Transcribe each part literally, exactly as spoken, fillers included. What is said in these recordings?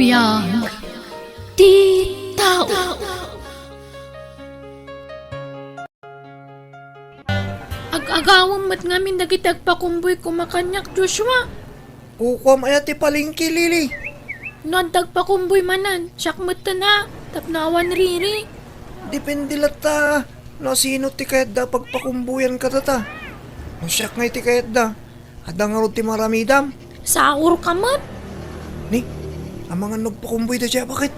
Biag ti tao. Ag-agawem met ngamin dagiti agpakumbuy koma kaniak, Joshua. Kukuam aya ti palengke, Lily? No adda agpakumbuy manen, siak metten a, tapno awan riri. Depende latta no sino ti kayatda a pagpakumbuyan kadata. No siak ngay ti kayatda, adda ngarud ti maaramidam. Saurka met? Ni, amangan no agpakumbuy daydiay a baket.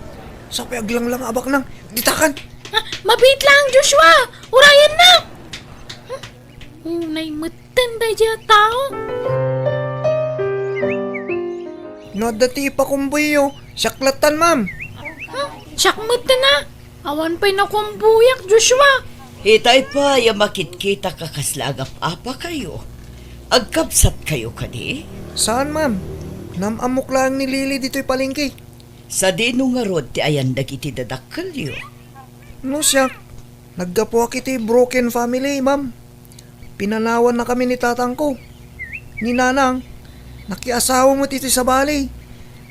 Sapay aglanglang a baknang. Ditakan! Ah, mabiit laeng, Joshua! Urayennak! Unay metten daydiay a tao. No adda ti ipakumbuyyo, siak lattan, ma'am. Huh? Siak metten a. Awan pay nakumbuyak, Joshua. Itay pay a makitkitak a kasla agap-apakayo. Agkabsatkayo kadi? Saan, ma'am. Nam-ammok laeng ni Lily ditoy palengke. Sadino ngarud ti ayan dagiti dadakkelyo? No siak, naggapuak iti broken family, ma'am. Pinanawannakami ni tatangko. Ni nanang, nakiasawa met iti sabali.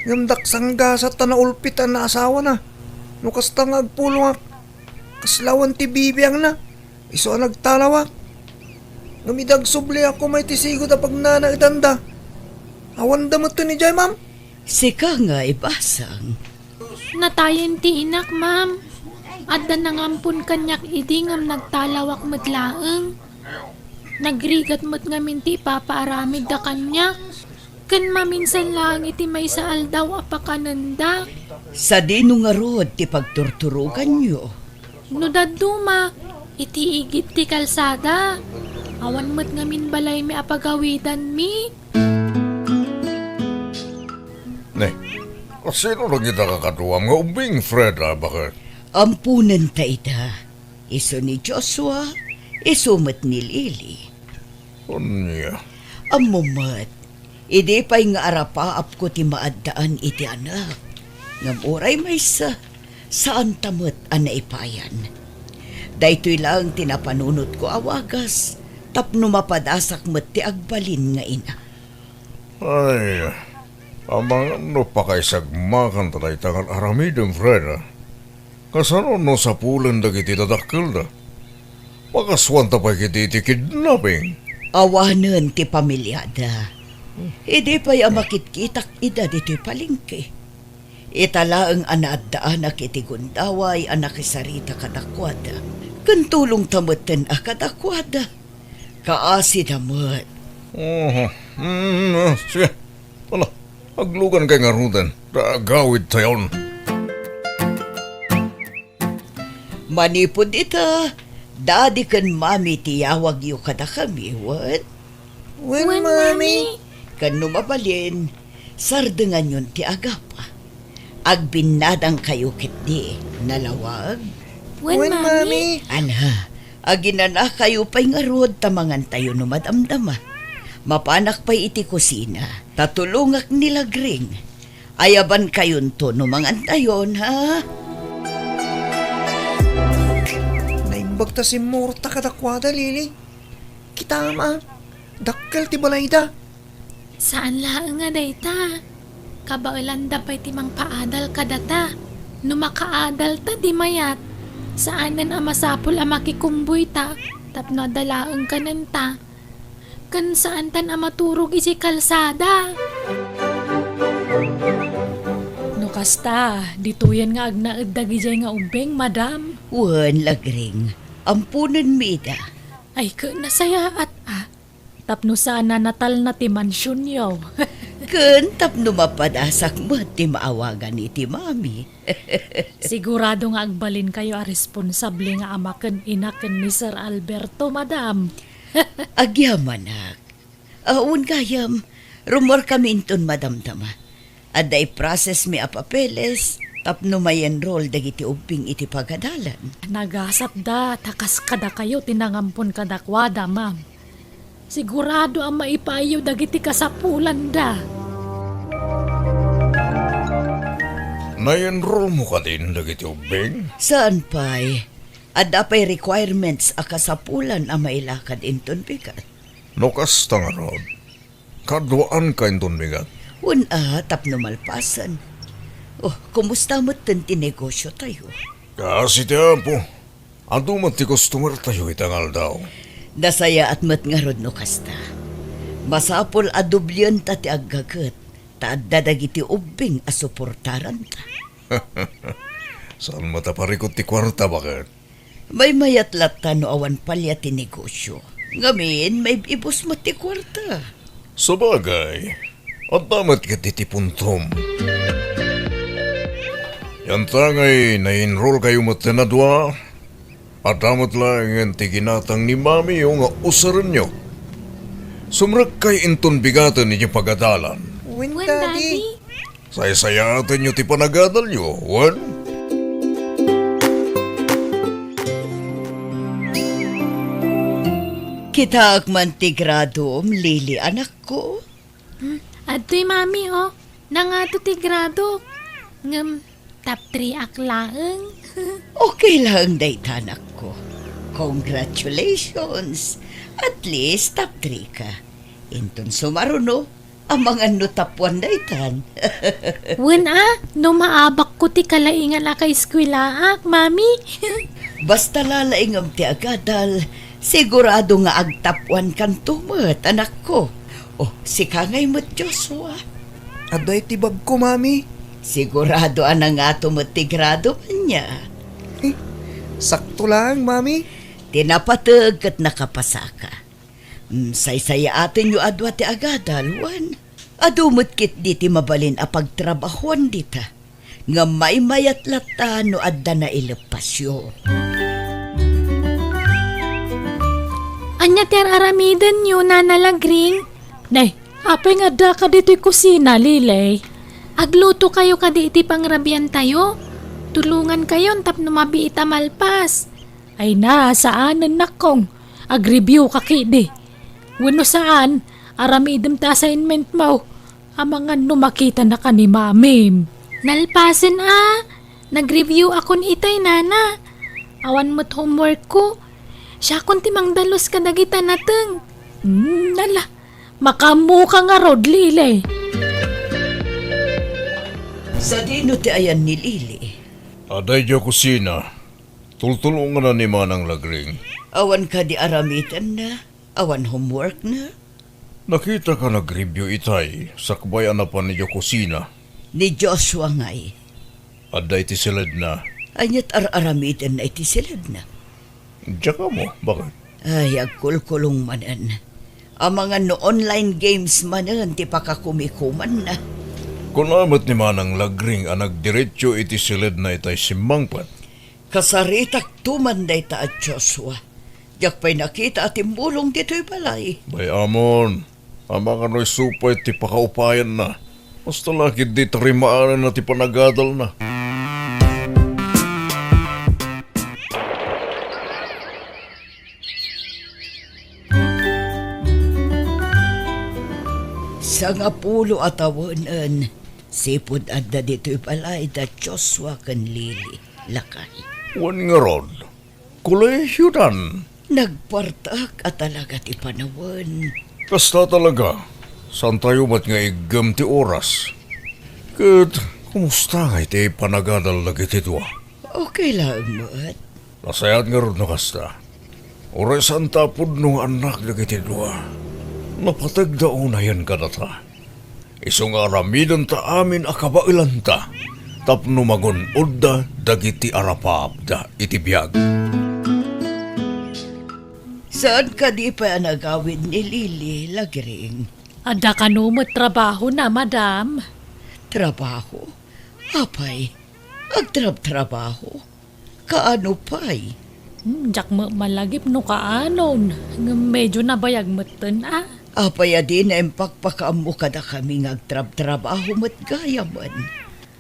Ngem daksanggasat ta naulpit a naasawana. No kasta nga agpulongak, kasla awan ti bibiangna. Isu a nagtalawak. Ngem idi agsubliak koma iti sigud a pagnanaedanda, awanda metten idiay, ma'am. Sika nga ibasang. Natayen ti inak, ma'am. Adda nangampon kaniak idi ngem nagtalawak met laeng. Nagrigat met ngamin ti ipapaaramidda kaniak. Ken maminsan laeng iti maysa aldaw a pakanenda. Sadino ngarud ti pagturturoganyo? No dadduma, iti igid ti kalsada. Awan met ngamin balaymi a pagawidanmi. Ne, asino dagita kakaduam nga ubbing, Fred, a baket? Amponenta ida. Isu ni Joshua, isu met ni Lily. Ania? Ammo met, idi pay nga arapaapko ti maaddaan iti anak, ngem uray maysa, saanta met a naipayan. Daytoy laeng ti napanunotko a wagas tapno mapadasak met ti agbalin nga ina. Ay, amangan no pakaisagmakanta dayta nga aramidem, Fred, a? Kasano no sapulen dagiti dadakkelda? Makasuanta pay ketdi iti kidnapping. Awanen ti pamiliada. Idi pay a makitkitak ida ditoy palengke. Ita laeng a naaddaanak iti gundaway a nakisarita kadakuada. Ken tulongta metten a kadakuada. Kaasida met. Oho. Mm, ah, sige. Ala, aglugan kay ngaruden. Ta agawidtayon. Manipud ita, Daddy ken Mami ti yawagyo kadakami, wen? Wen, Wen, Mami. Mami. Ken no mabalin, sardenganyon ti agapa. Agbinnadangkayo ketdi, nalawag? Wen, Wen, Mami. Mami. Ala, aginanakayo pay ngarud ta mangantayo no madamdama. Mapanak pay iti kusina, ta tulongak ni Lagring. Ayabankayonto no mangantayon, ha? Naimbag ta simmurota kadakuada, Lily. Kitam a, dakkel ti balayda. Saan laeng a dayta. Kabaelanda pay ti mangpaadal kadata. No makaadalta, di mayat. Saanen a masapul a makikumboyta tapno adda laeng kanenta. Ken saantan a maturog iti kalsada. No kasta, ditoyen nga agnaed dagidiay nga ubbing, madam. Wen, Lagring. Amponenmi ida. Ay, ket nasayaat a. Tapno saan a natalna ti mansionyo. Ken tapno mapadasak met ti maawagan iti mami. Sigurado nga agbalinkayo a responsable nga ama ken ina ken ni Sir Alberto, madam. Agyamanak. Awan gayam, rummuarkami inton madamdama. Adda iprocessmi a papeles tapno ma-enroll dagiti ubbing iti pagadalan. Nagasatda ta kas kadakayo ti nangampon kadakuada, ma'am. Sigurado a maipaayyo dagiti kasapulanda. Na-enroll mo kadin dagiti ubbing? Saan pay. Adda pay requirements a kasapulan a mailakad inton bigat. No kasta ngarud, kaduaanka inton bigat? Wen a, tapno malpasen. Oh, kumusta metten ti negosyo tayo? Kaasi ti Apo. Adu met ti customer tayo ita nga aldaw. Nasayaat met ngarud no kasta. Masapul a dublienta ti aggaget, ta adda dagiti ubbing a suportaranta. Saan met a parikut ti kuarta, baket? Maymayat latta no awan palia ti negosyo. Ngamin, maib-ibus met ti kuarta. Sabagay, adda met ket iti puntom. Yantangay na-enroll kayo met a dua, adda met laengen ti ginatang ni mamiyo nga usarenyo. Sumrekkay inton bigaten iti pagadalan. Wen, Wen, Daddy. Daddy. Saysayaatenyo ti panagadalyo, wen? Kitaek man ti gradom, Lily, anakko. Hmm, adtoy, Mami, oh. Nangato ti gradok. Ngem, top three ak laeng. Okay laeng dayta, anakko. Congratulations! At least, top three ka. Inton sumaruno, amangan no top one daytan. Wen a, no maabakko ti kalaingan a kaeskuelaak, Mami. Basta lalaingem ti agadal, sigurado nga ag-top one kanto met, anakko. Oh, sika ngay met, Joshua. Adda iti babko, Mami. Sigurado a nangato met ti grado, ania? Eh, sakto lang, Mami. Ti napateg ket nakapasaka. Mm, saysayaatenyo a dua ti agadal, wen? Adu met ketdi ti mabalin a pagtrabahuan dita, ngem maymayat latta no adda naileppasyo. Ania ti ar-aramidenyo, Nana Lagring? Nay, apay nga addaka ditoy kusina, Lily? Agluto kayo kadi iti pangrabian tayo? Tulongan kayon tapno mabiit a malpas. Ay na, saanen, nakkong. Agreview ka ketdi. Wenno saan, aramidem ti assignment mo. Amangan no makitanaka ni Mamim. Nalpasen a. Nagreview akon itay, Nana. Awan met homework ko. Siakon ti mangdalus kadagita nateng. Hmm, ala. Makaammoka ngarud, Lily. Sadino ti ayan ni Lily? Adda idiay kusina. Tultulonganna ni Manang Lagring. Awan kadi aramidenna? Awan homework na? Nakitaka nagreview itay, sakbay a napan idiay kusina. Ni Joshua ngay? Adda iti siledna. Ania't ar-aramidenna iti siledna? Diak ammo, baket? Ay, agkulkulong manen. Amangan no online games manen ti pakakumikumanna. Kuna met ni Manang Lagring a nagdiretso iti siledna itay simmangpet. Kasaritakto man dayta a Joshua. Diak pay nakita a timmulong ditoy balay. Bay-amon, amangan no isu pay ti pakaupayanna. Basta la ketdi tarimaananna ti panagadalna. Sangapulo a tawenen, sipud adda ditoy balay da Joshua ken Lily, lakay. Wen ngarud, kolehiyodan. Nagpartak a talaga ti panawen. Kasta talaga, saantayo met nga iggem ti oras. Ket, kumusta ngay ti panagadal dagiti dua? Okay laeng met. Nasayaat ngarud no kasta. Uray saanta a pudno nga annak dagiti dua. Napategda unayen kadata. Isu nga aramidenta amin a kabaelanta tapno magun-odda dagiti arapaapda iti biag. Saan kadi pay a nagawid ni Lily, Lagring? Adda kano met trabahona, madam. Trabaho? Apay, agtrabtrabaho? Kaano pay? Hmm, diak met malagip no kaanon, ngem medyo nabayag metten a. Apay a dina impakpakaammo kadakami nga agtrabtrabaho met gayamen?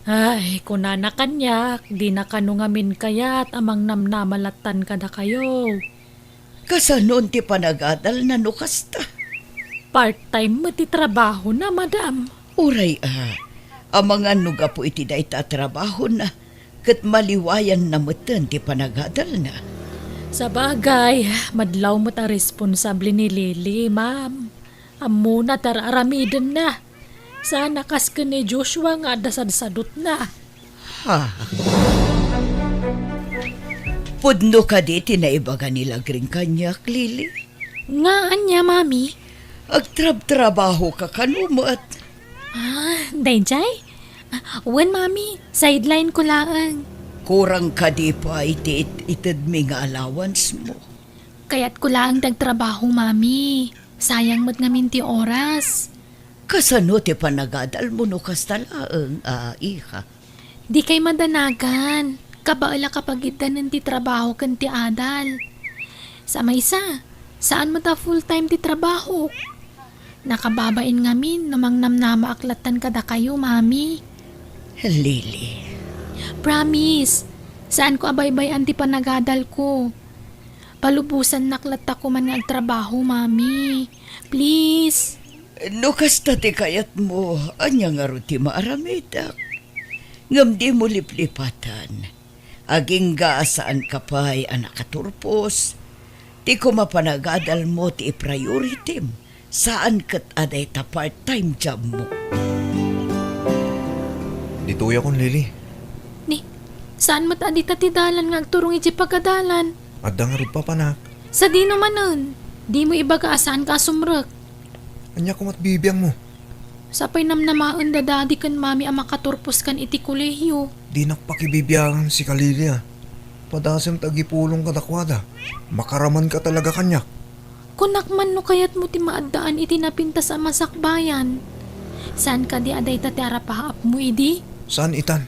Ay, kunana kaniak, dina kano ngamin kayat a mangnamnama lattan kadakayo. Kasanon ti panagadalna no kasta? Part-time met ti trabahona, madam. Uray a, amangan no gapu iti dayta a trabahona, ket maliwayanna metten ti panagadalna. Sabagay, madlaw met a responsable ni Lily, ma'am. Ammona ti ar-aramidenna. Saan a kas ken ni Joshua nga adda sadsadutna. Ah. Pudno kadi ti naibaga ni Lagring kaniak, Lily? Nga ania, Mami? Agtrabtrabaho ka kano met? Ah, daydiay? Ah, wen, Mami. Sideline ko laeng. Kurang kadi pay ti it-, itedmi nga allowance mo? Kayatko laeng ti agtrabaho, Mami. Sayang met ngamin ti oras. Kasano ti panagadalmo no kasta laeng, a, iha? Dikay madanagan. Kabaelak a pagiddanen ti trabaho ken ti adal. Sa maysa, saan met a full-time ti trabahok. Nakababain ngamin no mangnamnamaak lattan kadakayo, Mami. Lily. Promise, saanko a baybay-an ti panagadalko. Palubosannak latta koman nga agtrabaho, Mami. Please. No kasta ti kayatmo, ania ngarud ti maaramidek? Ngem dimo liplipatan. Agingga a saanka pay a nakaturpos, ti koma panagadalmo ti iprioritim, saan ket a dayta part-time jobmo. Ditoyakon, Lily. Ni, saan met a dita ti dalan nga agturong idiay pagadalan? Adda ngarud papanak. Sadino manen? Dimo ibaga a saanka a sumrek. Ania koma't bibiangmo? Sapay namnamaen da Daddy ken Mami a makaturpos kan iti kolehiyo. Dinak pakibibiangan sika, Lily, a. Padasem ta agipulong kadakuada. Makaramanka talaga kaniak. Kunak man no kayatmo ti maaddaan iti napintas a masakbayan. Saan kadi a dayta ti arapaapmo idi? Saan itan?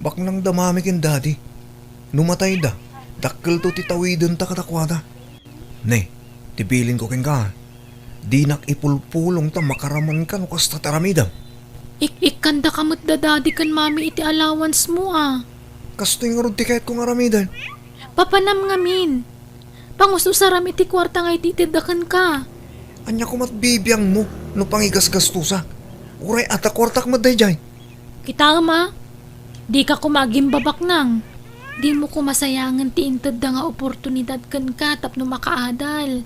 Baknang da Mami ken Daddy. No matayda, dakkelto ti tawidenta kadakuada. Ne, ti bilinko kenka, dinak ipulpulong ta makaramanka no kasta ti aramidem. Ik-ikkandaka met da Daddy ken Mami iti allowance mo, a. Kastoy ngarud ti kayatko nga aramiden. Papanam ngamin. Pangus-usaram iti kuarta nga ititedda kenka. Ania koma't bibiangmo no pangigasgastosak? Uray adda kuartak met daydiay. Kitaem a, dika koma agimbabaknang. Dimo koma sayangen ti intedda nga oportunidad kenka tapno makaadal.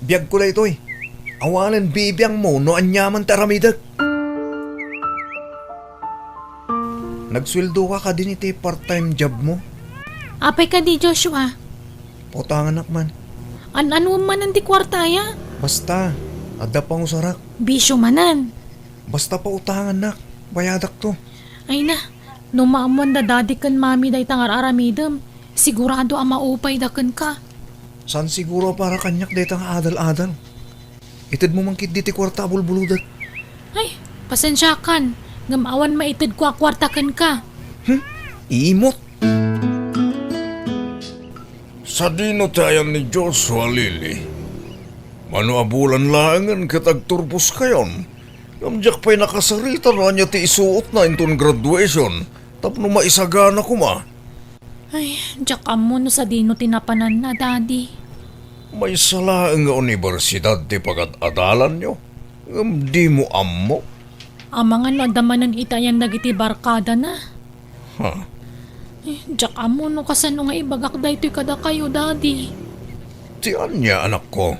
Biagko daytoy. Awanen bibiangmo no aniaman ti aramidek. Nagsueldoka kadin iti part-time jobmo? Apay kadi, Joshua? Pautanganak man. An-anuem manen ti kuarta aya? Basta, adda pangusarak. Bisio manen. Basta pautangannak, bayadakto. Ay na, no maammoan da Daddy ken Mami dayta nga ar-aramidem, sigurado a maupayda kenka. Saan siguro a para kaniak dayta nga adal-adal? Itedmo man ketdi ti kuarta a bulbulodek. Ay, pasensiakan, ngem awan maitedko a kuarta kenka. Hmm? Iimot? Sadino ti ayan ni Joshua, Lily? Mano a bulan laengen ket agturposkayon? Ngem diak pay nakasarita no ania ti isuotna inton graduation tapno maisagana koma. Ay, diak ammo no sadino ti napananna, Daddy. Maysa laeng nga unibersidad ti pagad-adalanyo, ngem dimo ammo? Amangan no adda manen iti ayan dagiti barkadana. Ha? Eh, diak ammo no kasano nga ibagak daytoy kadakayo, Daddy. Ti ania, anakko?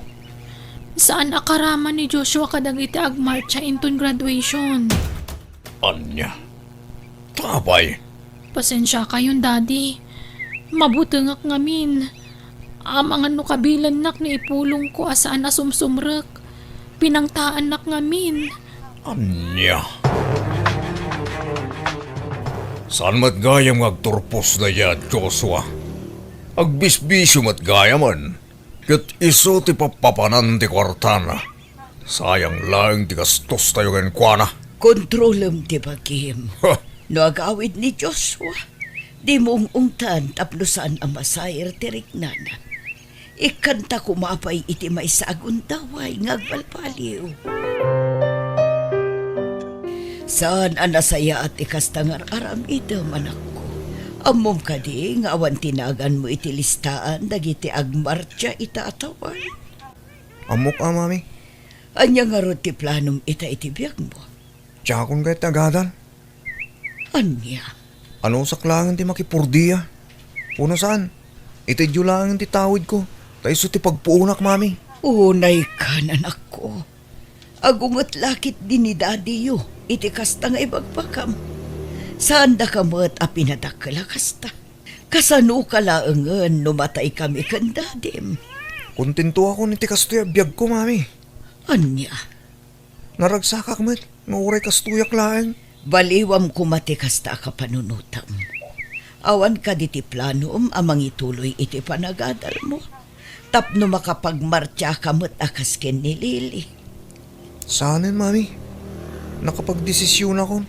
Saan a karaman ni Joshua kadagiti agmartsa inton graduation. Ania? Apay? Pasensiakayon, Daddy. Mabutengak ngamin. Amangan no kabilennak no ipulongko a saan a sumsumrek. Pinangtaannak ngamin. Ania? Saan met gayam nga agturpos daydiay a Joshua? Agbisbisio met gayamen, ket isu ti pappapanan ti kuartana. Sayang laeng ti gastostayo kenkuana. Kontrolem ti bagim. Ha! No agawid ni Joshua, dimo ung-ungtan tapno saan a masair ti riknana. Ikkanta koma pay iti maysa a gundaway nga agbalbaliw. Saan a nasayaat ti kasta nga ar-aramidem, anakko. Ammom kadi nga awan ti naganmo iti listaan dagiti agmartsa ita a tawen? Ammok a, Mami. Ania ngarud ti planom ita iti biagmo? Diakon kayat ti agadal. Ania? Anusak laengen ti makipurdia. Wenno saan, itedyo laengen ti tawidko, ta isu ti pagpuonak, Mami. Unaykan, anakko. Agunget la ketdi ni Daddyyo iti kasta nga ibagbagam. Saandaka met a pinadakkel a kasta. Kasanoka laengen no mataykami ken dadim? Kontentoakon iti kastoy a biagko, Mami. Ania? Naragsakak met nga uray kastoyak laeng. Baliwam koma ti kasta a kapanunotam. Awan kadi ti planom a mangituloy iti panagadalmo tapno makapagmartiaka met a kas ken ni Lily? Saanen, Mami. Nakapagdesisionakon.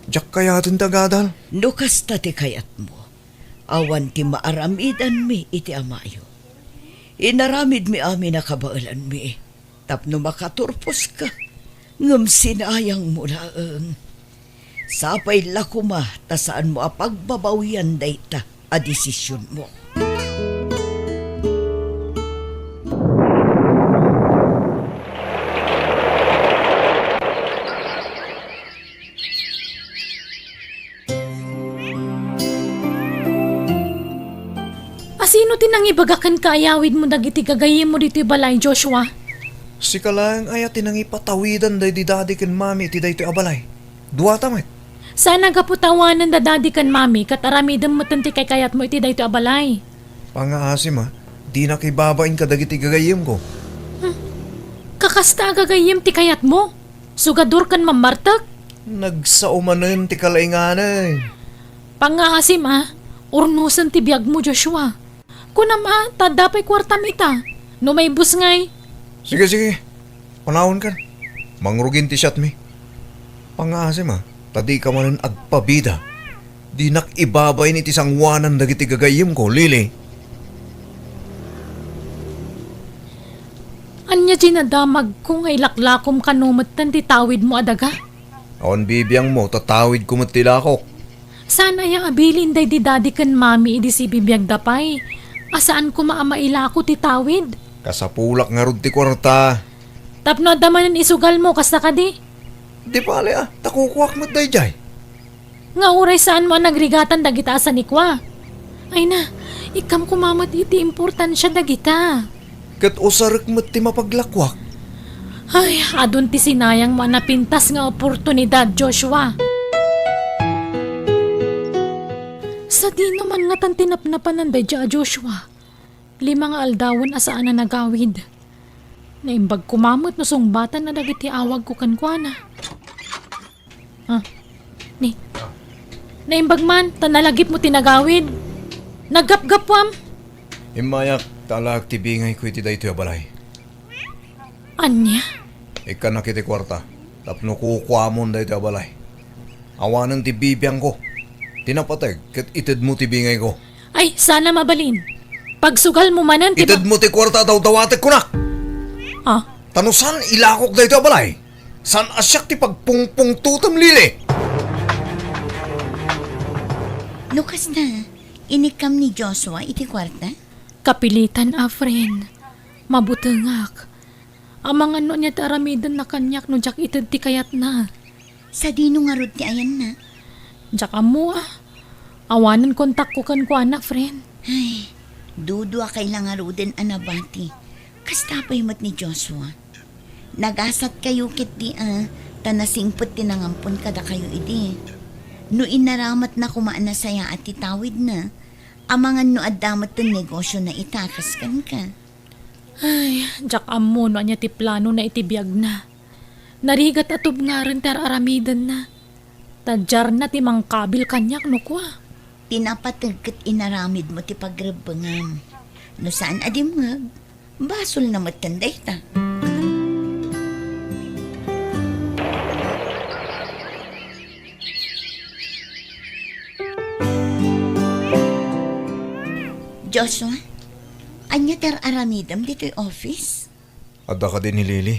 Diak kayaten ti agadal. No kasta ti kayatmo, awan ti maaramidanmi iti amayo. Inaramidmi amin a kabaelanmi tapno makaturposka, ngem sinayangmo laeng. Sapay la koma ta saanmo a pagbabawian dayta a desisionmo. A sino ti nangibaga ken kaayawidmo dagiti gagayyemmo ditoy balay, Joshua? Sika laeng aya ti nangipatawidan daydi dadi ken mami iti daytoy a balay? Duata met. Saan a gapu ta awanen da dadi ken mami ket aramidem metten ti kaykayatmo iti daytoy a balay. Pangngaasim a, dinak ibabain kadagiti gagayyemko. Hmm. Kakasta a gagayyem ti kayatmo? Sugador ken mammartek? Nagsao manen ti kalainganen. Pangngaasim a, urnosen ti biagmo, Joshua. Kunam a, ta adda pay kuartam ita. No maibus ngay. Sige, sige. Panawen kan. Mangrugin ti siatmi. Pangngaasim a, ta dika manen agpabida. Dinak ibabain iti sangoanan dagiti gagayyemko, Lily. Ania ti nadamagko nga ilaklakom kano metten ti tawidmo a daga? Awan bibiangmo, tatawidko met ti ilakok. Saan aya a bilin daydi dadi ken mami idi sibibiagda pay a saan koma a mailako ti tawid? Kasapulak ngarud ti kuarta. Tapno adda manen isugalmo, kasta kadi? Di bale a, ta kukuak met daydiay. Nga uray saanmo a nagrigatan dagita a sanikua. Ay na, ikkam koma met iti importansia dagita. Ket usarek met ti mapaglakuak. Ay, adun ti sinayangmo a napintas nga oportunidad, Joshua. Sadino man ngatan ti napnapanan daydiay a Joshua? Lima nga aldawen a saan a nagawid. Naimbag koma met no sungbatanna dagiti awagko kenkuana. Ah, ni. Naimbag man, ta nalagipmo ti nagawid. Naggapgapuam. Immayak, ta alaek ti bingayko iti daytoy a balay. Ania? Ikkanak iti kuarta, tapno kukuamon daytoy a balay. Awanen ti bibiangko. Ti napateg ket itedmo ti bingayko. Ay, saan a mabalin. Pagsugalmo manen ti ba- Itedmo ti kuarta a dawdawatek kunak. Ah? Ta no saan ilakok daytoy a balay, saan a siak ti pagpungpungtotem, Lily. No kasta, inikkam ni Joshua iti kuarta? Kapilitan a, friend. Mabutengak. Amangan no ania ti aramidenna kaniak no diak ited ti kayatna. Sadino ngarud ti ayanna? Diak ammo a. Awanen kontakko kenkuana, friend. Ay, duduakay la ngaruden a nabati. Kasta pay met ni Joshua. Nagasatkayo ketdi a, ta nasingpet ti nangampon kadakayo idi. No inaramatna koma a nasayaat ti tawidna, amangan no adda met ti negosiona ita kas kenka. Ay, diak ammo no ania ti planona iti biagna. Narigat a tubngaren ti ar-aramidenna. Ta diarna ti mangkabil kaniak no kua. Ti napateg ket inaramidmo ti pagrebbengam. No saan a dimngeg, basolna metten dayta. Joshua, ania ti ar-aramidem ditoy office? Adda kadi ni Lily?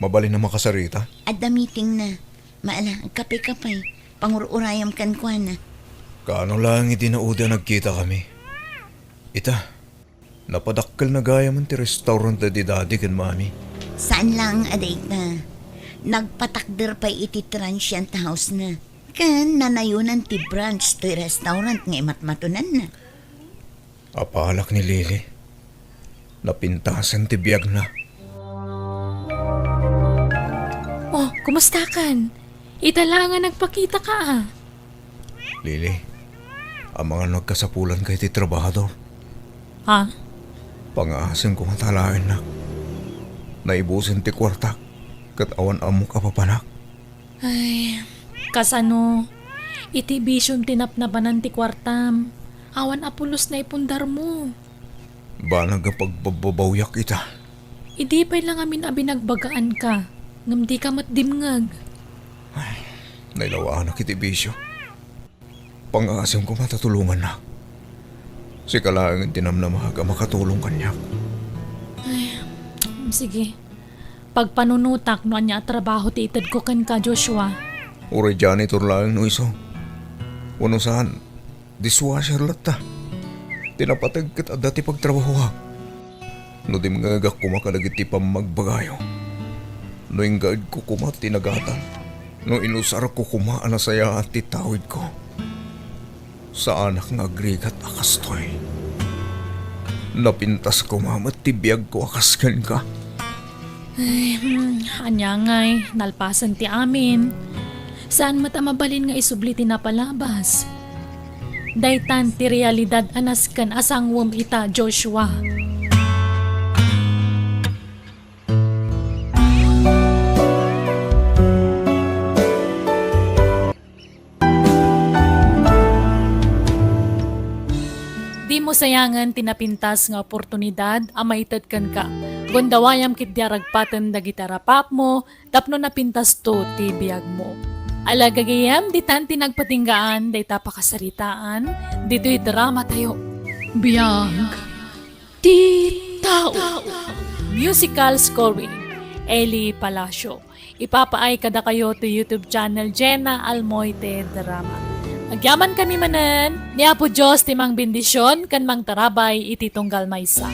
Mabalin a makasarita? Adda meetingna. Maala, agkapekapay. Pangur-urayam kenkuana. Kaano laeng idi naudi a nagkitakami? Ita, napadakkelna gayamen ti restaurant daydi Daddy ken Mami. Saan laeng a dayta. Nagpatakder pay iti transient house-na. Ken nanayonan ti brunch toy restaurant nga imatmatonanna. Apalak ni Lily. Napintasan ti biagna. Oh, kumustakan? Ita la nga nagpakitaka, a. Lily, amangan no agkasapulanka iti trabahador. Ha? Pangngaasim koma ta alaennak. Naibusen ti kuartak, ket awan ammok a papanak. Ay, kasano? Iti bisiom ti napnapanan ti kuartam. Awan a pulos naipundarmo. Banag a pagbabbabawiak ita. Idi pay la ngamin a binagbagaanka, ngem dika met dimngeg. Ay, nailawaanak iti bisio. Pangngaasim koma ta tulongannak. Sika laeng ti namnama a makatulong kaniak. Ay, sige. Pagpanunotak no ania a trabaho ti itedko kenka, Joshua. Uray janitor laeng no isu. Wenno saan, dishwasher latta. Ti napateg ket adda ti pagtrabahoak. No dimngegak koma kadagiti pammagbagayo, no inggaedko koma ti nagatan, no inusarko koma a nasayaat ti tawidko, saanak nga agrigat a kastoy. Napintas koma met ti biagko a kas kenka. Ay, hmm, ania ngay, nalpasen ti amin. Saan met a mabalin nga isubli ti napalabas. Daytan ti realidad a nasken a sangwem ita, Joshua. Dimo sayangen ti napintas nga oportunidad a maited kenka. Gundawayam ketdi a ragpaten dagiti arapapmo tapno napintasto ti biagmo. Ala gagayem, ditan ti nagpatinggaan dayta pakasaritaan ditoy dramatayo. Biag ti tao. Musical scoring, Eli Palacio. Ipapaay kadakayo ti YouTube channel Jenna Almoite Drama. Agyamankami manen, ni Apo Dios ti mangbendision ken mangtarabay iti tunggal maysa.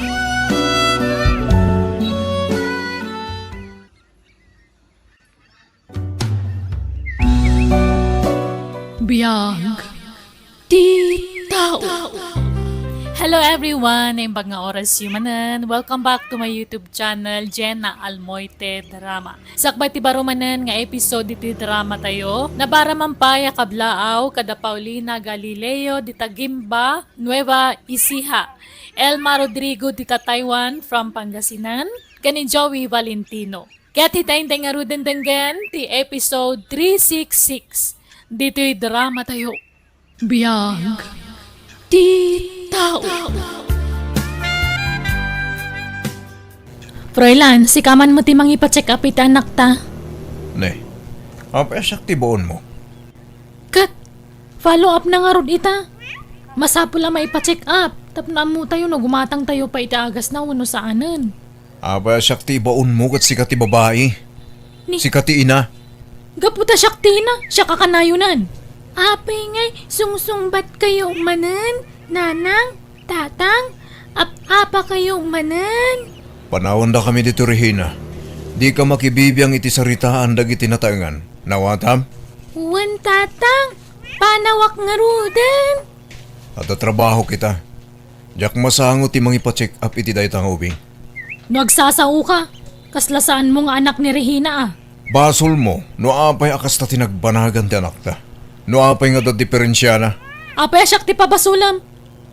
Biag ti tao. Hello everyone! Naimbag nga oras yu manen. Welcome back to my YouTube channel, Jenna Almoite Drama. Sakbay ti baro manen nga episode ditoy dramatayo, nabara man pay a kablaaw kada Paulina Galileo dita Guimba, Nueva Ecija, Elma Rodrigo dita Taiwan from Pangasinan, ken ni Joey Valentino. Ket hita intay ngaruden denggen ti episode three six six ditoy dramatayo. Biag ti tao. Froilan, sika man met ti mangipa-check up iti anakta. Ne, apay a siak ti baonmo? Ket, follow up na ngarud ita. Masapul a maipa-check up tapno ammotayo no gumatangtayo pay iti agasna wenno saanen. Apay a siak ti ibaonmo ket sika ti babai? Ni- Sika ti ina? Gapu ta siak ti ina, siak a kanayonan. Apay ngay, sungsungbatkayo manen, nanang, tatang, ap-apakayo manen. Panawandakami ditoy, Regina. Dika makibibiang iti saritaan dagiti nataengan. Nawatam? Wen, tatang, panawak ngaruden. Adda trabaho kita. Diak masango ti mangipa-check up iti dayta nga ubing. No agsasaoka, kasla saanmo nga anak ni Regina a. Basolmo no apay a kasta ti nagbanagan ti anakta. No apay nga adda diperensiana. Apay a siak ti pabasolem?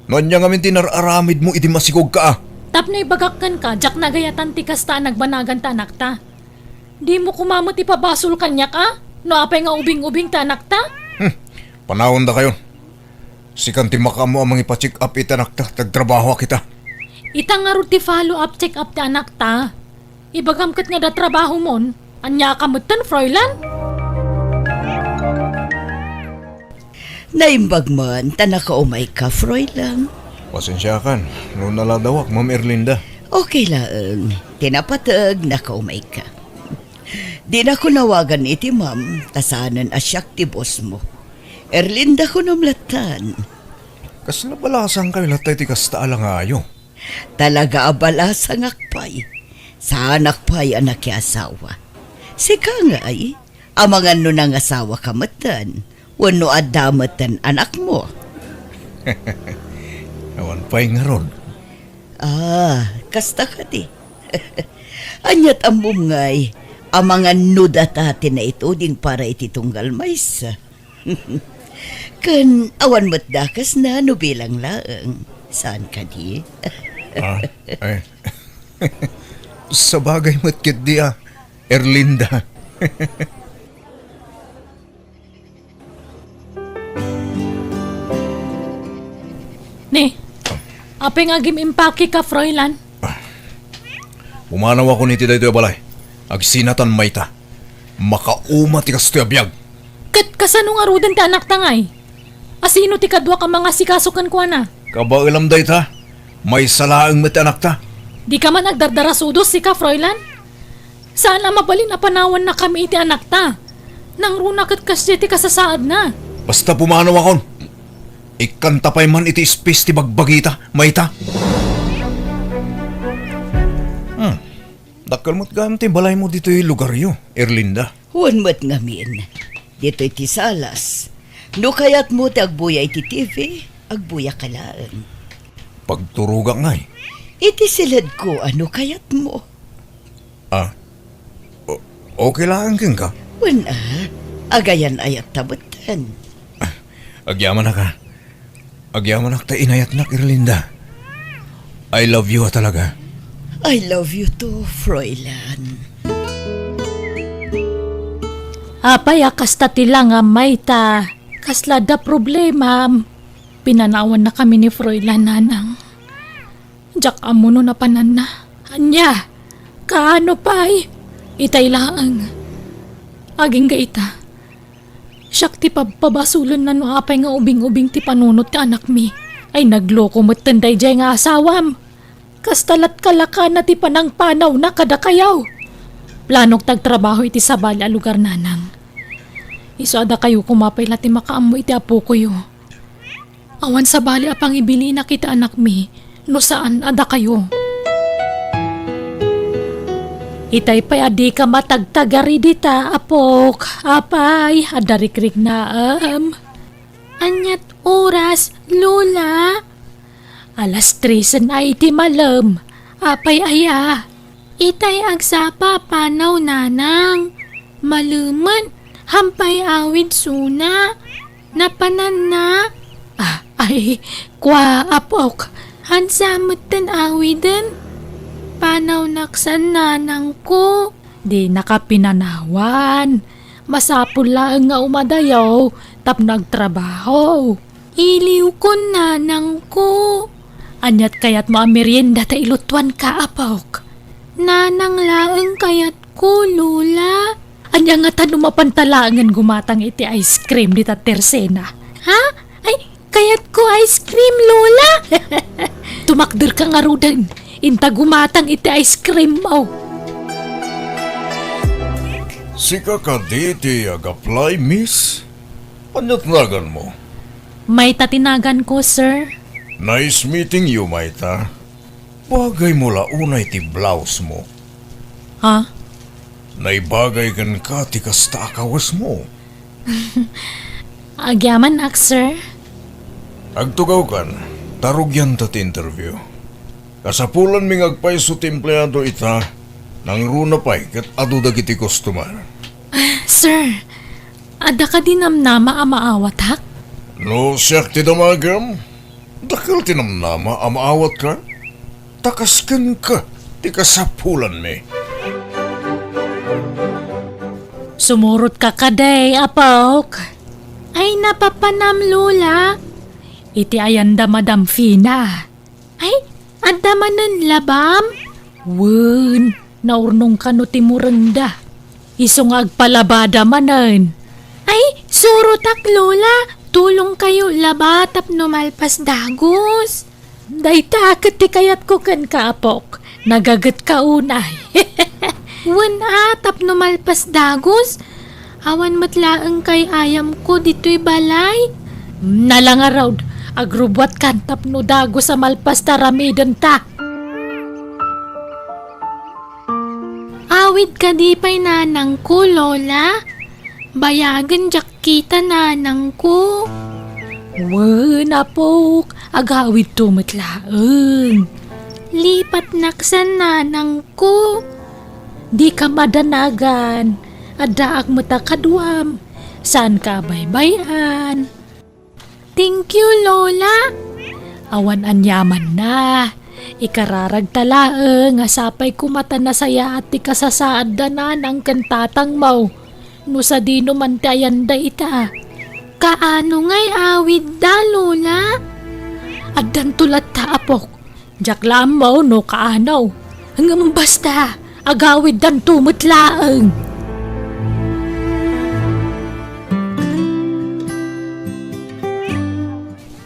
No ania ngamin ti nar-aramidmo idi masikogka a? Tapno ibagak kenka, diak nagayatan ti kasta a nagbanagan ti anakta. Dimo koma met ipabasol kaniak a? No apay nga ubing-ubing ti anakta? Hmm, panawandakayon. Sikan ti makaammo a mangipa-check up iti anakta, ti agtrabahoak ita. Ita ngarud ti follow up check up ti anakta. Ibagam ket nga adda trabahomon, aniaka metten, Froilan? Naimbag man ta nakaumayka, Froilan. Pasensiakan no naladawak, Ma'am Erlinda. Okay laeng. Ti napateg, nakaumayka. Dinako nawagan iti ma'am, ta saanen a siak ti bossmo. Erlinda kunom lattan. Kasla balasangkayo latta iti kasta a langayo? Talaga a balasangak pay. Saanak pay a nakiasawa. Sika ngay, amangan no nangasawaka metten, wenno adda metten anakmo? Awan pay ngarud. Ah, kasta kadi. Ania't ammom ngay, amangan no data ti naituding para iti tunggal maysa. Ken awan met dakesna no bilang laeng. Saan kadi? Ah, ay. Sabagay met ketdi, ah, Erlinda. Ne, apay nga agim-impakeka, Froilan? Pumanawakon iti daytoy a balay. Agsinatan mayta. Makauma ti kastoy a biag. Ket kasano ngaruden ti anakta ngay? Asino ti kaduak a mangasikaso kenkuana? Kabaelam dayta. Maysa laeng met ti anakta. Dika man agdardarasudos, sika, Froilan? Saan a mabalin a panawannakami iti anakta. Nangruna ket kasdiay ti kasasaadna. Basta pumanawakon. Ikkanta pay man iti ispis ti bagbagita, mayta. Hmm. Dakkel met gayam ti balaymo ditoy lugaryo, Erlinda. Wen met ngamin, ditoy ti salas. No kayatmo ti agbuya iti T V, agbuyaka laeng. Pagturogak ngay. Iti siledko a no kayatmo. Ah, o-, okay laeng kenka? Wen a, agayan-ayatta metten. Agyamanak a. Agyamanak ta inayatnak, Erlinda. I love you a talaga. I love you too, Froilan. Apay a kasta ti langam, mayta? Kasla adda problemam? Pinanawannakami ni Froilan, nanang. Diak ammo no napananna. Ania? Kaano pay? Itay laeng. Agingga ita. Siak ti pabpabasolenna no apay nga ubing-ubing ti panunot ti anakmi. Ay, nagloko metten daydiay nga asawam. Kasta lat kalakana ti panangpanawna kadakayo. Planok ti agtrabaho iti sabali a lugar, nanang. Isu a dakayo koma pay la ti makaammo iti apokoyo. Awan sabali a pangibilinak iti anakmi no saan a dakayo. Itay pay a dika matagtagari dita, apok. Apay, adda rikriknaem. Aniat oras, Lola? Alas tresen ay ti malem. Apay aya? Itay agsapa a panaw, nanang. Malemen, hampay awid suna. Napananna? Ah, ay, kua, apok. Hansa metten awiden? Panawnak san, nanangko. Dinaka pinanawan. Masapul laeng nga umadayo tapno agtrabaho. Iliwkon, nanangko. Aniat kayatmo a merienda ta ilutuanka, apok? Nanang laeng kayatko, Lola. Ania ngata no mapanta laengen gumatang iti ice cream dita tersena? Ha? Ay, kayatko ice cream, Lola. Tumakderka ngaruden, inta gumatang iti ice cream mo. Sika kadi ti ag-apply, miss? Aniat naganmo? Mayta ti naganko, sir. Nice meeting you, Mayta. Bagaymo la unay ti blouse mo. Ha? Naibagay kenka ti kasta a kawesmo. Agyamanak, sir. Agtugawkan, ta rugianta ti interview. Kasapulanmi nga agpayso ti empleado ita, nangruna pay ket adu dagiti customer. Ah, sir, adda kadi namnama a maawatak? No siak ti damagem, dakkel ti namnama a maawatka, ta kas kenka ti kasapulanmi. Sumurotka kadi, apok? Ay, napapanam, Lola. Iti ayan da Madam Fina. Ay, adda manen labam? Wen, naurnong kano ti murengda. Isu nga agpalabada manen. Ay, surotak, Lola. Tulongkayo laba tapno malpas dagus. Dayta ket ti kayatko kenka, apok. Nagagetka unay. Wen a, tapno malpas dagus. Awan met laeng kay ayamko ditoy balay. Nala ngarud, agrubbuatkan tapno dagus a malpas ta aramidenta. Awid kadi pay nanangko, Lola? Bayagen diak kita, nanangko. Wen, apok, agawidto met laeng. Lipatnak san, nanangko. Dika madanagan. Addaak met a kaduam. Saanka a baybay-an. Thank you, Lola. Awan aniamanna. Ikararagta laeng a sapay koma ta nasayaat ti kasasaad da nanang ken tatangmo. No sadino man ti ayanda ita. Kaano ngay awidda, Lola? Addanto latta, apok. Diak la ammo no kaano. Ngem basta, agawiddanto met laeng.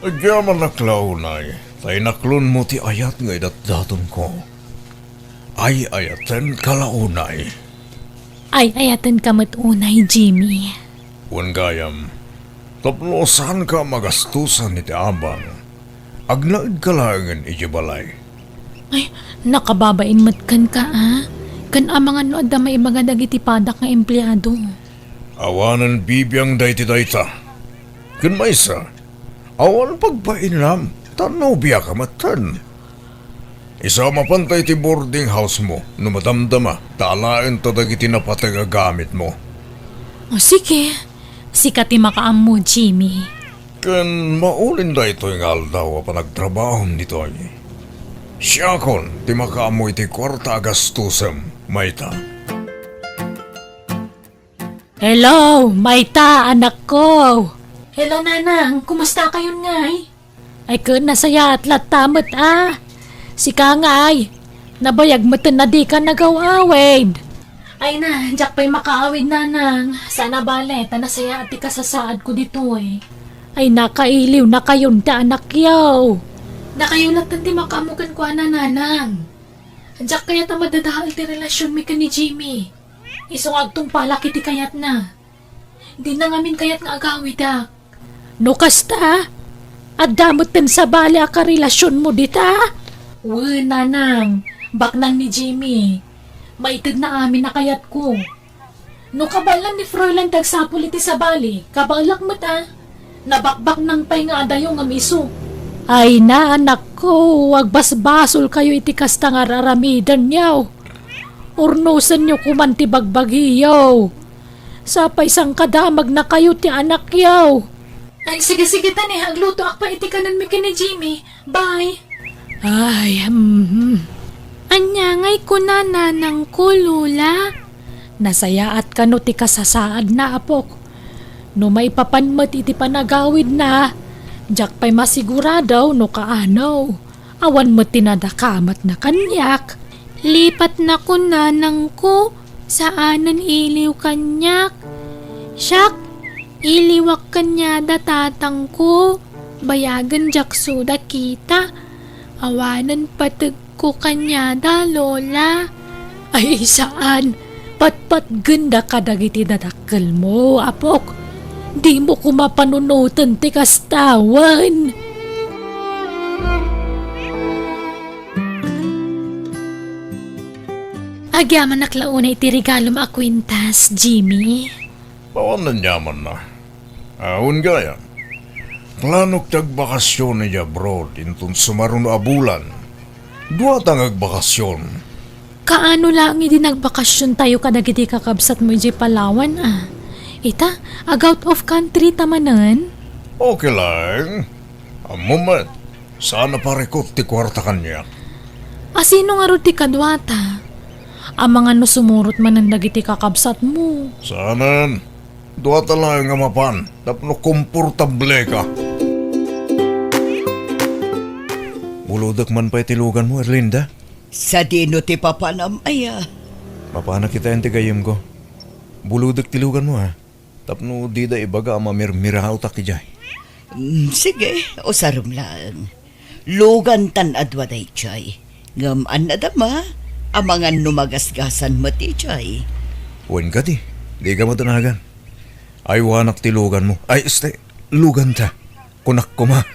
Agyamanak la unay, ta inaklonmo ti ayat nga idatdatonko. Ay-ayatenka la unay. Ay-ayatenka met unay, Jimmy. Wen gayam, tapno saanka a magastosan iti abang, agnaedka laengen idiay balay. Ay, nakababain met kenka, a? Ken amangan no adda maibaga dagiti padak nga empleado. Awanen bibiang dayta. Ken maysa, awan pagbainam, ta nobiaka metten. Isu a mapanta iti boarding house mo no madamdama ta alaenta dagiti napateg a gamitmo. O sige, sika ti makaammo, Jimmy. Ken maulin daytoy nga aldaw a panagtrabahom ditoy, siakon ti makaammo iti kuarta a gastosem, mayta. Hello, mayta, anakko? Hello, nanang. Kumusta kayon ngay? Ay, ken nasayaat latta met, a. Sika ngay, nabayag metten a dika nagaw-awid. Ay na, diak pay makaawid, nanang. Saan a bale, ta nasayaat ti kasasaadko ditoy. Ay, nakailiw nakayon ti anakyo. Dakayo latta ti makaammo kenkuana, nanang. Diak kayat a madadael ti relasionmi ken ni Jimmy. Isu nga agtungpalak iti kayatna. Dina ngamin kayat nga agawidak. No kasta, adda metten sabali a karelasionmo dita? Wen, nanang, baknang ni Jimmy. Maitedna amin a kayatko. No kabaelan ni Froilan ti agsapul iti sabali, kabaelak met a. Nabakbaknang pay nga adayo ngem isu. Ay na, anakko, agbasbasolkayo iti kasta nga ar-aramidenyo. Urnosenyo koman ti bagbagiyo. Sapay sangkadamagnakayo ti anakyo. Ay, sige, sige, tani, aglutoak pay iti kanenmi ken ni Jimmy. Bye. Ay, hmm. Ania ngay kuna nanangko, Lola? Nasayaat kano ti kasasaadna, apok? No maipapan met iti panagawidna, diak pay masigurado no kaano. Awan met ti nadakamatna kaniak. Lipatnakon, nanangko, saanen iliw kaniak. Siak, iliwak kaniada tatangko, bayagen diak suda kita. Awanen pategko kaniada, Lola. Ay, saan. Patpatgenda kadagiti dadakkelmo, apok. Dimo koma panunoten ti kasta wen. Agyamanak la unay iti regalom a kuintas, Jimmy. Awan aniamanna. Awan gayam. Planok ti agbakasyon idiay abroad inton sumaruno a bulan. Duata nga agbakasyon. Kaano laeng idi nagbakasiontayo kadagiti kakabsatmo idiay Palawan, a? Ita, ag-out of country ta manen? Okay laeng. Ammom met, saan a parikut ti kuarta kaniak. A, sino ngarud ti kaduata? Amangan no sumurot manen dagiti kakabsatmo. Saanen. Duata laeng a mapan tapno komportableka. Bulodek man pay ti luganmo, Erlinda? Sadino ti papanam, aya? Mapanak kitaen ti gayyemko. Bulodek ti luganmo, a. Tapno dida ibaga a mamirmiraotak idiay. Mm, sige, usarem laeng. Lugan tan adua daydiay. Ngem annada ma, amangan no magasgasan met idiay. Wen kadi, dika madanagan. Aywanak ti luganmo. Ay, este, luganta. Kunak koma.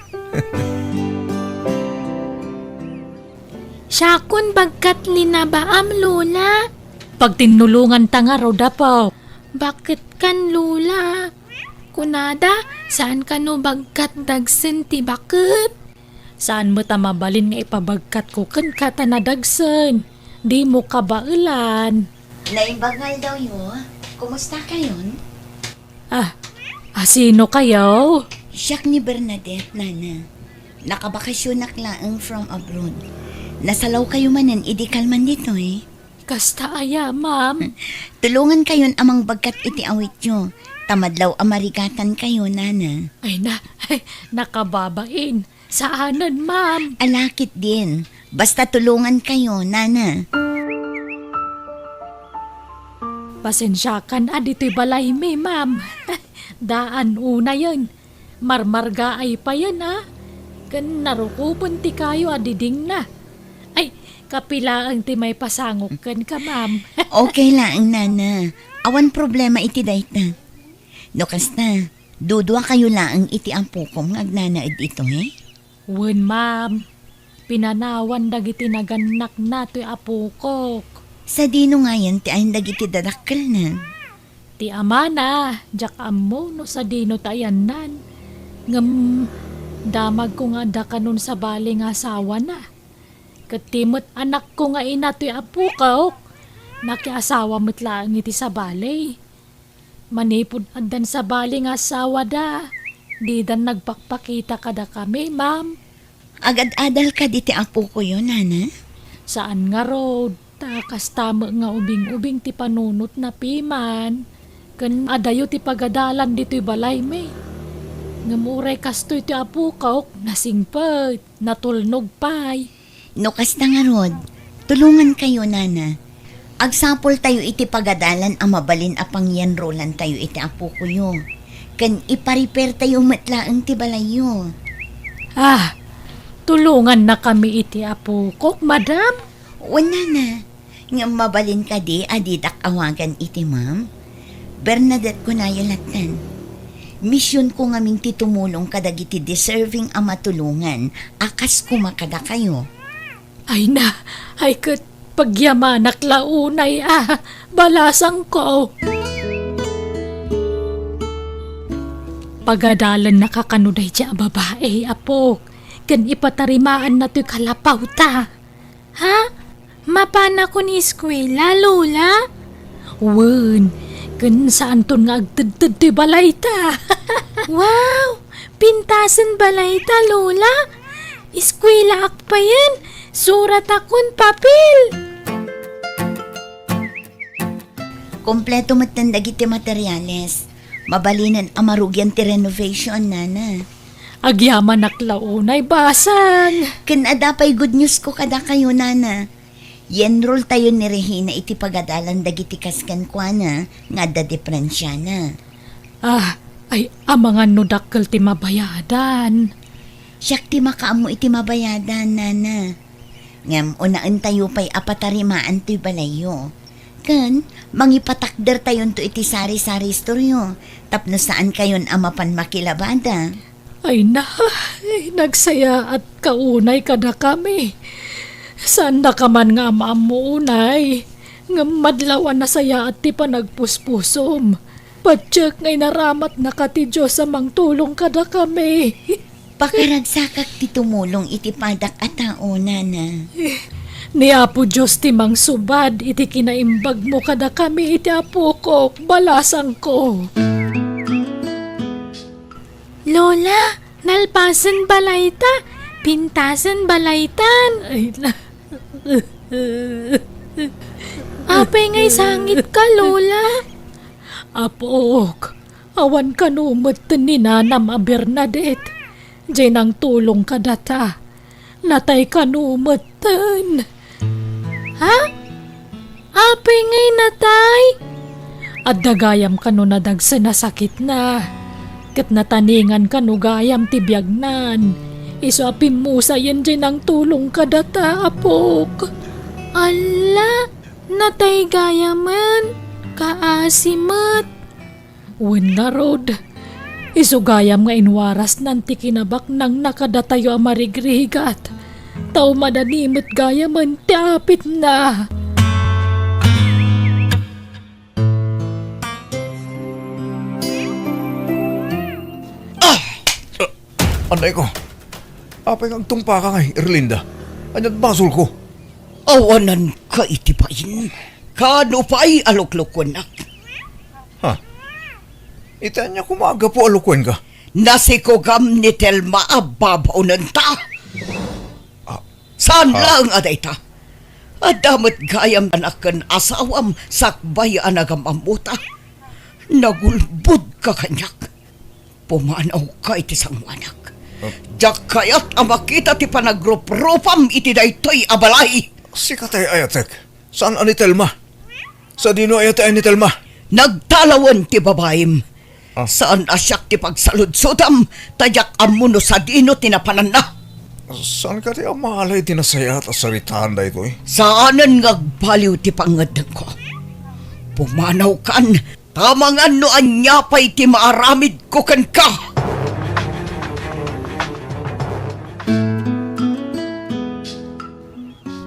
Siakon bagkat linabaam, Lola. Pagtinnulonganta ngarud, apo. Baketkan, Lola? Kunada, saan kano bagkat dagsen ti baket? Saan met a mabalin nga ipabagkatko kenka ta nadagsen? Dimo kabaelan. Naimbag nga aldawyo. Kumusta kayon? Ah, a, sino kayo? Siak ni Bernadette, nana. Nakabakasionak laeng from abroad. Nasalawkayo manen idi kalman ditoy. Kasta aya, ma'am? Tulongankayon a mangbagkat iti awityo, ta madlaw a marigatankayo, nana. Ay na, nakababain. Saanen, ma'am. Ala ketdin. Basta tulongankayo, nana. Pasensiakan a ditoy balaymi, ma'am. Daan unayen. Marmargaay payen, a. Ken narukopen ti kayo a didingna. Ay, kapilaeng ti maipasangok kenka, ma'am. Okay laeng, nana. Awan problema iti dayta. No kasta, duduakayo laeng iti apokom nga agnanaed itoy? Wen, ma'am. Pinanawan dagiti nagannakna toy apokok. Sadino ngayen ti ayan dagiti dadakkelna? Ti amana, diak ammo no sadino ti ayanna. Ngem damagko nga adda kanon sabali nga asawana. Ket ti met anakko nga ina toy apokok, makiasawa met laeng iti sabali. Manipud addan sabali nga asawada, didan nagpakpakita kadakami, ma'am. Agad-adal kadi ti apokoyo, nana? Saan ngarud, ta kasta met nga ubing-ubing ti panunotna piman. Ken adayo ti pagadalan ditoy balaymi. Ngem uray kastoy ti apokok, nasingpet, natulnog pay. No kasta ngarud, tulongankayo, nana. Agsapultayo iti pagadalan a mabalin a pangiyanrolantayo iti apokoyo. Ken iparepairtayo met laeng ti balayyo. Ah, tulongannakami iti apokok, madam? Wen, nana. Ngem mabalin kadi a didak awagan iti ma'am? Bernadette kunayo lattan. Misionko ngamin ti tumulong kadagiti deserving a matulongan a kas koma kadakayo. Ay na, ay ket pagyamanak la unay a, balasangko. Pagadalannaka kano daydi a babai, apok, ken ipatarimaanna toy kalapawta. Ha? Mapanakon eskuela, Lola? Wen, ken saanton nga agtedted toy balayta. Wow! Pintasen balayta, Lola? Eskuelaak payen, suratakon papel. Kompleto metten dagiti materiales. Mabalinen a marugian ti renovation, nana. Agyamanak la unay basang. Ken adda pay good news ko kadakayo, nana. Yenroltayo ni Regina iti pagadalan dagiti kas kenkuana nga adda diferensiana. Ah, ay, amangan no dakkel ti mabayadan. Siak ti makaammo iti mabayadan, nana. Ngem unaentayo pay a patarimaan toy balayyo. Ken mangipatakdertayonto iti sari-sari istoryo tapno saankayon a mapan makilabada. Ay na, ay, nagsayaat ka unay kadakami. Saannaka man nga am-ammo unay. Ngem madlaw a nasayaat ti panagpuspusom. Patiek nga inaramatnaka ti Dios a mangtulong kadakami. Pakaragsakak ti tumulong iti padak a tao, nana. Ni Apo Dios ti mangsubad iti kinaimbagmo kadakami iti apokok, balasangko. Lola, nalpasen balayta, pintasen balaytan. Ay, na. Apay nga isangitka, Lola? Apok, awan kano metten ni nanam a Bernadette. Diay nangtulong kadata. Natay kano metten. Ha? Apay ngay natay? Adda gayam kano nadagsen a sakitna. Ket nataningan kano gayam ti biagnan. Isu a pimmusayen diay nangtulong kadata, apok. Alla, natay gayamen. Kaasi met. Wen ngarud, isu gayam nga inwarasnan ti kinabaknangna kadatayo a marigrigat, ta umadani met gayamen ti apitna. Ah! Ah, anay ko. Apay nga agtungpaka ngay, Erlinda? Ania't basol ko? Awananka iti bain. Kano pay a luklukuennak? Ha? Iti ania koma a gapu a lukuenka? Nasikugam ni Telma a babaonenta. Ah, saan ah. Laeng a dayta. Adda met gayam anak ken asawam sakbay a nagam-ammota. Nagulbodka kaniak. Pumanawka iti sangoanak. Ah. Diak kayat a makita ti panagruprupam iti daytoy a balay. Sika tay ayatek. Saan a ni Telma? Sadino aya ti ay ni Telma? Nagtalawen ti babaim. Ah. Saan a siak ti pagsaludsodam, ta diak ammo no sadino ti napananna. Saan kadi a malay ti nasayaat a saritaan daytoy? Saanen nga agbaliw ti pangngeddengko. Pumanawkan, ta amangan no ania pay ti maaramidko kenka.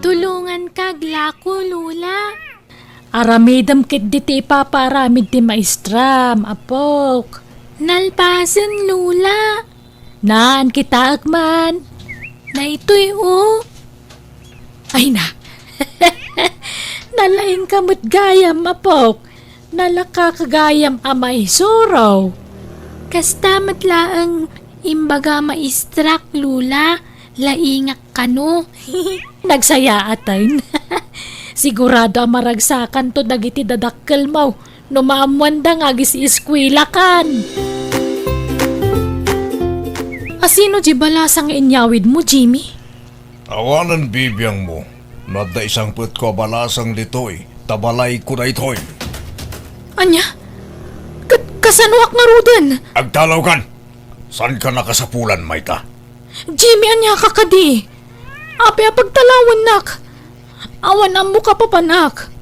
Tulonganka aglako, Lola. Aramidem ketdi ti ipapaaramid ti maestram, apok. Nalpasen, Lola. Naan, kitaek man. Daytoy, o. Ay na. Nalaingka met gayam, apok. Nalakaka gayam a maisuro. Kasta met laeng imbaga maestrak, Lola. Laingak kano. Nagsayaaten. Sigurado a maragsakanto dagiti dadakkelmo no maammoanda nga agis-eskuelakan. Asino di balasang nga inyawidmo, Jimmy? Awanen bibiangmo. No adda isangpetko a balasang ditoy, ta balayko daytoy. Ania? Ket kasanoak ngaruden? Agtalawkan! Saanka nakasapulan, mayta? Jimmy, aniaka kadi? Apay a pagtalawennak? Awan ammoka papanak.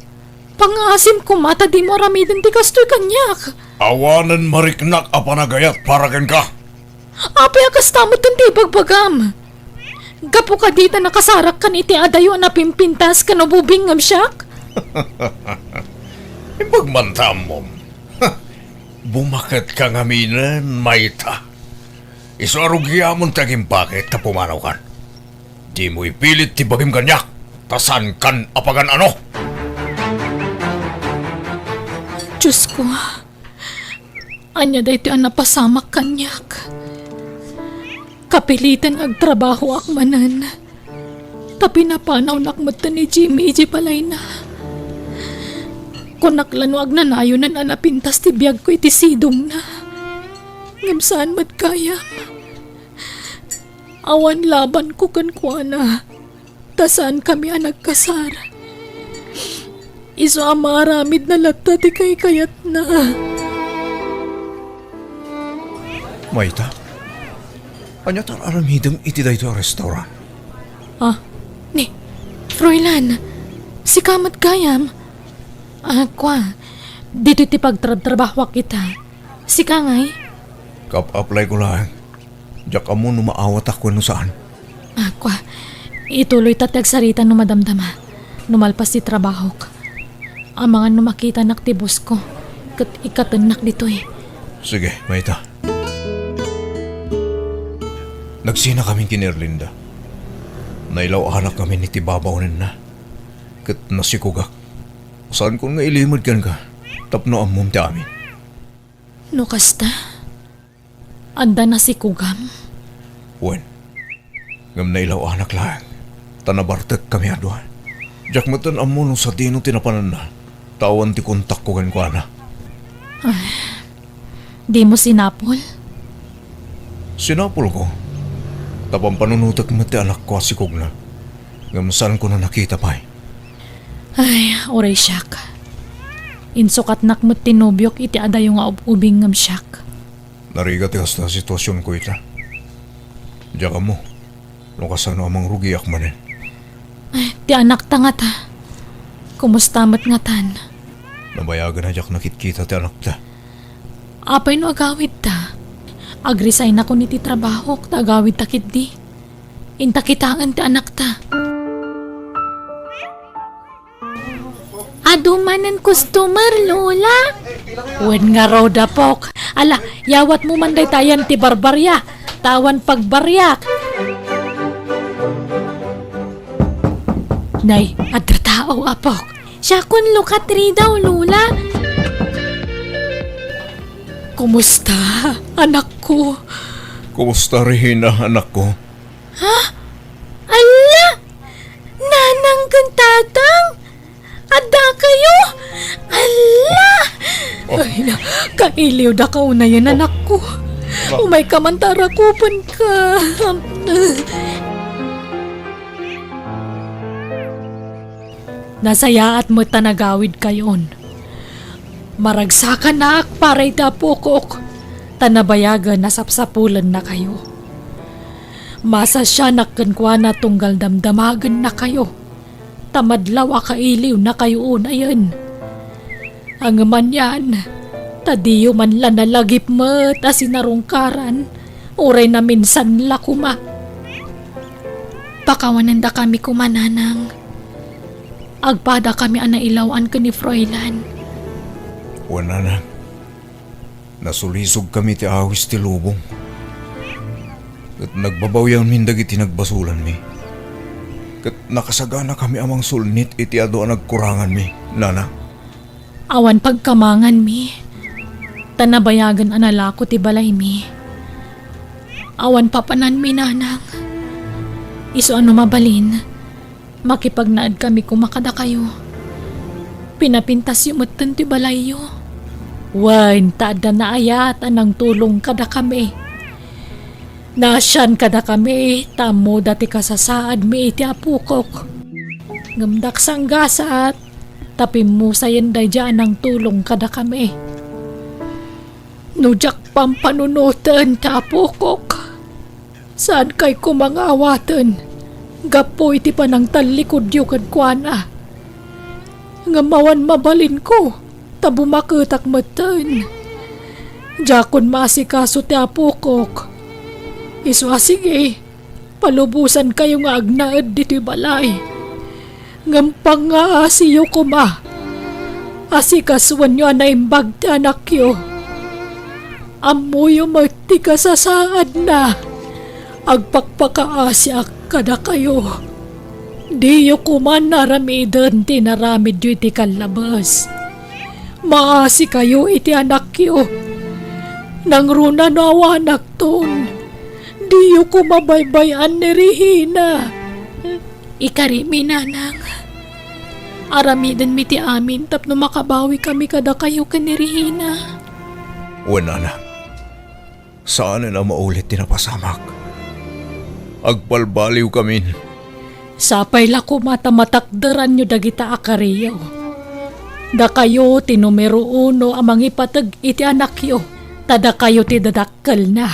Pangngaasim koma ta dimo aramiden ti kastoy kaniak. Awanen mariknak a panagayat para kenka. Apay a kasta met ti ibagbagam? Gapu kadi ta nakasarakkan iti adayo a napimpintas ken ububing ngem siak? Imbag man ta ammom. Bumaketka ngaminen, mayta. Isu a rugiamon ti agimbakit ta pumanawkan. Dimo ipilit ti bagim kaniak, ta saankan a pagan-ano. Diosko, ania daytoy a napasamak kaniak? Kapiliten agtrabahoak manen. Ta pinapanawnak met ni Jimmy iti balayna. Kunak la no agnanayonen a napintas ti biagko iti sidongna. Ngem saan met gayam. Awan labanko kenkuana. Ta saankami a nagkasar. Isu a maaramidna latta ti kaykayatna. Mayta, ania ti ar-aramidem iti daytoy a restaurant? Ah, ni, Froilan, sika met gayam. Ah, kua, ditoy ti pagtrabtrabahoak ita. Sika ngay? Kap-applyko laeng. Diak ammo no maawatak wenno saan. Ah, kua, ituloyta ti agsarita no madamdama, no malpas ti trabahok. Amangan no makitanak ti bossko, ket ikkatennak ditoy. Sige, mayta. Nagsinakamin ken ni Erlinda. Nailaw-anak ngamin iti babaonenna, ket nasikogak. Saankon nga ilimed kenka tapno ammom ti amin. No kasta, adda nasikogam? Wen, ngem nailaw-anak laeng, ta nabartekkami a dua. Diak metten ammo no sadino ti napananna, ta awan ti kontakko kenkuana. Ay, dimo sinapol? Sinapolko, ta pampanunotek met ti anakko a sikogna, ngem saanko a nakita pay. Ay, uray siak. Insukatnak met ti nobiok iti adayo nga ub-ubing ngem siak. Narigat ti kasta a situasionko ita. Diak ammo no kasano a mangrugiak manen. Ay, ti anakta ngata? Kumusta met ngatan? Nabayagen a diak nakitkita ti anakta. Apay no agawidta? Agresignakon iti trabahok ta agawidta ketdi. Inta kitaen ti anakta. Adu manen customer, Lola? Wen ngarud, apok. Ala, yawatmo man daytayan ti barbaria, ta awan pagbariak. Nay, adda tao, apok. Siakon lukat ridaw, Lola. Kumusta, anakko? Kumusta, Regina, anakko? Ha? Alla! Nanang ken tatang? Adda kayo? Alla! Ay, na, kailiw da ka unayen, anakko. Umayka man ta arakupenka. Nasayaat met ta nagawidkayon. Maragsakanak para iti apokok, ta nabayagen a sapsapulennakayo. Masasianak kenkuana tunggal damdamagennakayo, ta madlaw a kailiwnakayo unayen. Ngem anian, ta diyo man la nalagip met a sinarungkaran, uray naminsan la koma. Pakawanendakami koma, nanang. Agpadakami a nailaw-an ken ni Froilan. Wen, nanang. Nasulisogkami ti awis ti lubong. Ket nagbabawianmin dagiti nagbasolanmi. Ket nakasaganakami a mangsulnit iti adu a nagkuranganmi, nanang. Awan pagkamanganmi, ta nabayagen a nalako ti balaymi. Awan papananmi, nanang. Isu a no mabalin, makipagnaedkami koma kadakayo. Pinapintasyo metten ti balayyo. Wen, ta adda naayat a nangtulong kadakami. Naasian kadakami, ta ammoda ti kasasaadmi iti apokok. Ngem daksanggasat, ta pimmusayen daydiay a nangtulong kadakami. No diak pampanunoten ti apokok, saankay koma nga awaten gapu iti panangtallikudyo kenkuana. Ngem awan mabalinko, ta bumaketak metten. Diakon maasikaso ti apokok. Isu a sige, palubosankayo nga agnaed ditoy balay. Ngem pangngaasiyo koma. Asikasoenyo a naimbag ti anakyo. Ammoyo met ti kasasaadna. Agpakpakaasiak kadakayo. Diyo koma aramiden ti inaramidyo iti kallabes. Maasikayo iti anakyo. Nangruna no awanakton, diyo koma baybay-an ni Regina. Ikarimi, nanang. Aramidenmi ti amin tapno makabawikami kadakayo ken ni Regina. Wen, anak. Saanen a maulit ti napasamak. Agbalbaliwkamin. Sapay la koma ta matakderanyo dagita a kariyo. Dakayo ti numero uno a mangipateg iti anakyo, ta dakayo ti dadakkelna.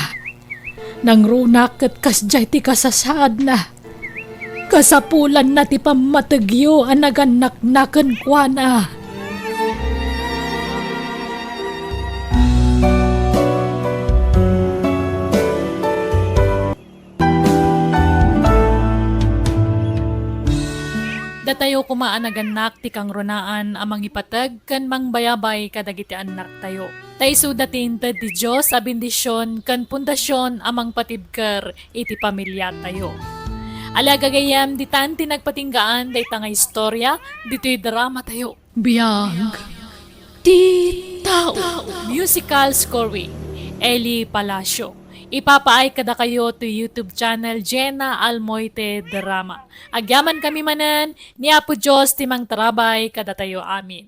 Nangruna ket kasdiay ti kasasaadna. Kasapulanna ti pammategyo a nagannakna kenkuana. Datayo koma a nagannak ti kangrunaan a mangipateg ken mangbayabay kadagiti annaktayo. Ta isuda ti inted ti Dios a bendision ken pundasion a mangpatibker iti pamiliatayo. Ala gagayyem, ditan ti nagpatinggaan dayta nga istorya ditoy dramatayo. Biag ti tao. Musical scoring, Eli Palacio. Ipapaay kadakayo ti YouTube channel Jenna Almoite Drama. Agyamankami manen, ni Apo Dios ti mangtarabay kadatayo amin.